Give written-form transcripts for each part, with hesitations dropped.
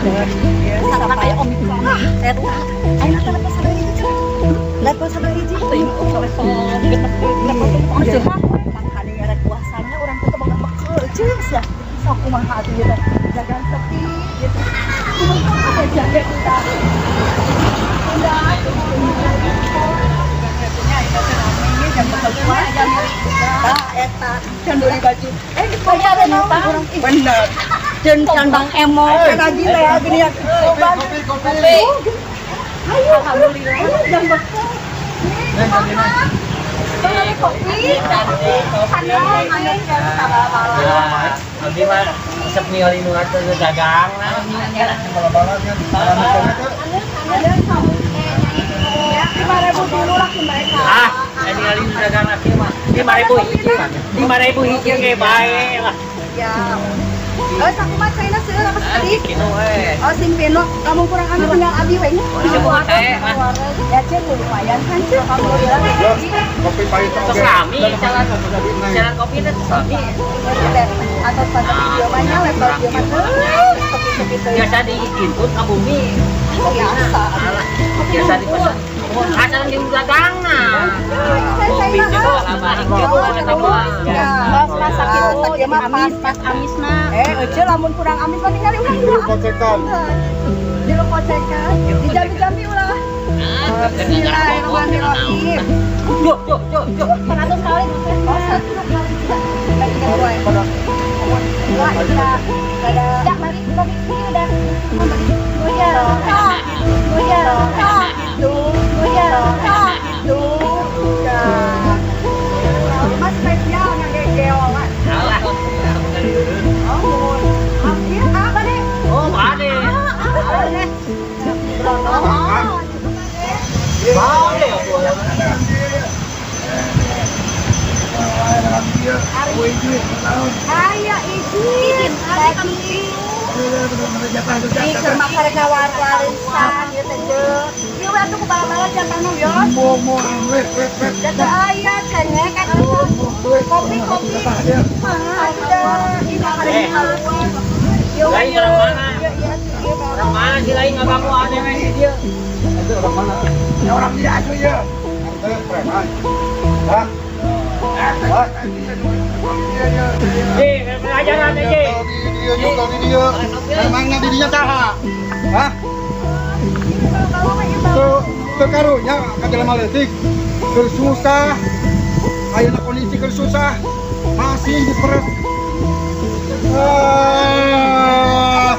Sana aya Omikron. Eta. Ayeuna teh level sabaraha hiji cenah? Level sabaraha hiji? Teuing, level 6, level 7. Makanya rek puasanya urang teh boga bekel ceus ya. Sok kumaha atuh ieu teh? Dagang sepi gitu. Kumaha jaga kita. Udah atuh. Tah eta can beli baju. Eh, bayar naon? Bener. Can can Bang Emo kan lagi teh gini ya. Kopi, kopi. Ayo, alhamdulillah. Ayo, jang bekel. Bang, ada kopi. Sana mana Ya, abdi mah resep ningali nu dagang lah. Ada 5.000 dulu lah ke mereka. Ah, saya ningali nu dagang lagi mah. 5.000 hiji. 5.000 hiji ge bae lah. Ya. Oh, sakumaha caina seueur apa saeutik? Kinu we. Oh, sing peno, kamu kurang anu tinggal abi we nya. Disebut teh ah. Ya, cek lumayan kan, cek. Alhamdulillah. Kopi pahit. Terus rame jalan jalan kopi teh terus rame. Atau pada video mah nya level dia mah sepi-sepi teh. Biasa di input ka bumi. Biasa. Alah, biasa di pasar. Asal di dagang nah. Kopi juga lah. Pas pas sakit sakit mah pas pas amis mah. Eh, ece lamun kurang amis mah tinggal ulah. Di kocekan. Di kocekan. Dijambi-jambi ulah. Bismillahirrahmanirrahim. Duh, duh, duh, duh. 100 kali. Oh, 1 kali tidak. Bagi dua ya. Dua kita ada. Tidak, balik balik ini udah. Dua ya. Dua ya. Gitu. Dua ya. Gitu. Ya. Mas spesial ngagegeolan. Alah. Oh, hampir apa deh? Oh, bade. Ah, oh. Bade. Aya izin tadi. Di keur makarek warisan ieu teh jeu. Ieu we atuh ku bala-bala jatahna wios. Jatah aya cengek atuh. Kopi kopi. Mah atuh ih makarek kaluar. Ieu Lain orang mana? Ieu ieu ieu Orang mana sih lain ngaganggu aneh we dia. Itu orang mana? Ya orang dia atuh ya. Ente preman. Hah? Hah? Ji, pelajaran aja. Dia. Memangnya dirinya saha? Hah? Teu karunya ka jelema leutik. Keur susah. Ayeuna kondisi keur susah. Masih diperes. Ah.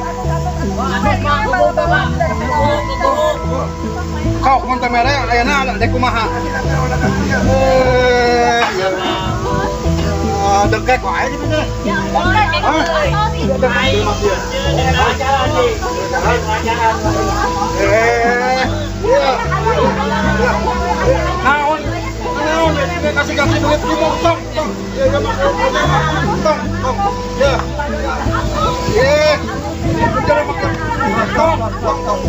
Sok mun teu mere ayeuna dek kumaha? Eh, ya. Dengkek wae gitu teh. Hah? Eh, iya. Naon? Naon? Kasih kasih duit di tong, tong. Ya, ya, tong, tong. Ya. Ya. Jangan pakai. Tong, tong, tong.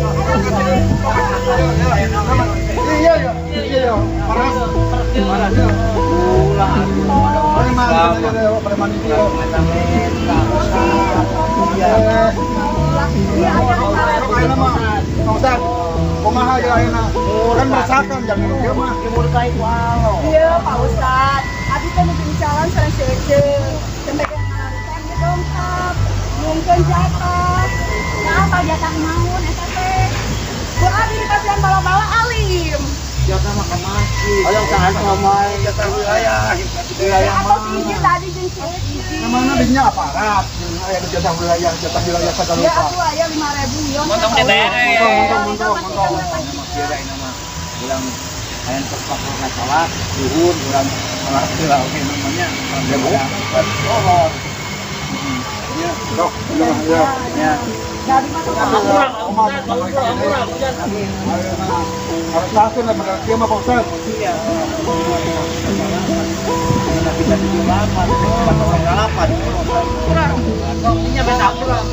Iya, iya, iya, iya. Panas. Panas. Ulah. Preman, preman itu. Iya. Iya, Pak Ustad, kumaha ya ayeuna? Kan meresahkan jangan ieu mah. Dimurkai ku Allah. Iya, Pak Ustad. Abi teh nuju jalan sareng cece. Sampai ke ngarisan ge dongkap. Mungkin jatah. Nah, apa jatah naon eta teh? Ku abi di pasian bala-bala alim. Jatah mah ka masjid. Hoyong saha somai Jatah wilayah. Ya, atau si hiji tadi jeung si hiji. Namanya dinya aparat, aya jatah wilayah, jatah wilayah sagala Ya rupa. atuh aya 5.000 yo. Montong DPR. Montong, montong, montong. Bilang aya tos pakna salat zuhur urang salat heula oge namanya oh Iya, sok, ya, ya. ya Dari mah tuh. Kurang, kurang, kurang, kurang. Harus satu lah, dia mah Pak Ustad. Iya. Bisa 78, 8. Kurang. Kopinya beda kurang.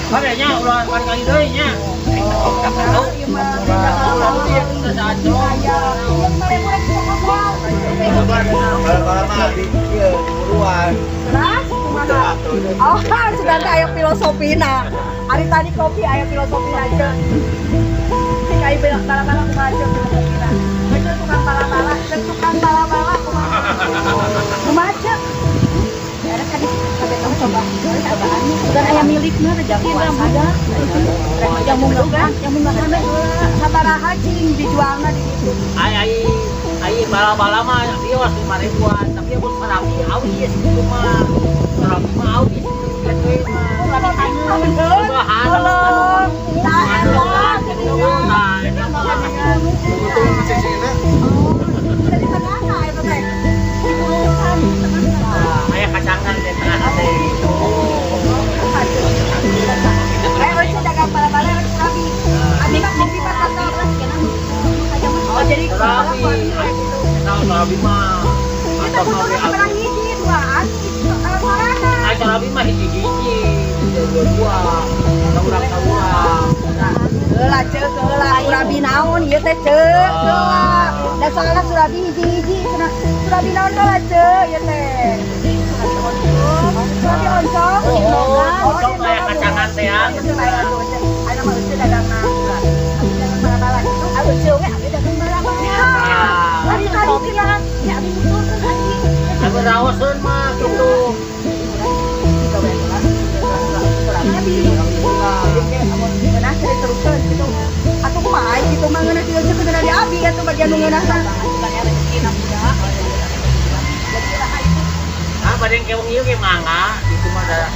Padanya ulah kali deui nya. Ieu mah. Aya. Ieu 5.000 rek sok Kalau mah ieu buruan. Terus Kumaha? Oh, sudah teh aya filosofina. Ari tadi kopi aya filosofina aja. Cik ai bala-bala kumaha aja filosofina. Aja tukang bala-bala, cek tukang bala-bala kumaha. Kumaha cek? Ya ada tadi sampai kamu coba. Cobaan. Bukan aya milikna rezeki budak. Yang munggahan, yang munggahan we. Sabaraha cing dijualna di ditu? Ai ai ai bala-bala mah ieu was 5 ribuan, tapi mun serabi awis itu mah. Serabi mah awis itu gitu mah. Tolong. Nah, elah. Nah, eta mah. Betul cicingna. Dari tengah eta teh. Aya kacangan di tengah teh. Eh, euy dagang bala-bala euy surabi. Abi mah kopi mah tetep. Oh, jadi Surabi. Eta surabi mah. Kita butuhnya sebenarnya hiji, duaan, sarana. Ai surabi mah hiji-hiji, dua-dua. Saurang saurang. Heula ceuk heula surabi naon ieu teh ceuk heula. Da soalna surabi hiji-hiji cenah. Surabi naon heula ceuk ieu teh. Surabi oncom. Oh, oncom aya kacangan teh ya. Aya mah euceuk dagangna surabi. Abi dagang bala-bala gitu. Ah, euceuk we abi dagang bala-bala. Hari tadi cenah. Ya abi muturkeun abi. Tapi raoseun mah gitu. Surabi. Jadi kayak amun ngeunah teh diteruskeun gitu. Atuh kumaha gitu mah ngeunah ti euceuk ngeunah di abi atuh bagian nu ngeunahna. Ah, bade keong ieu ge mangga, itu mah da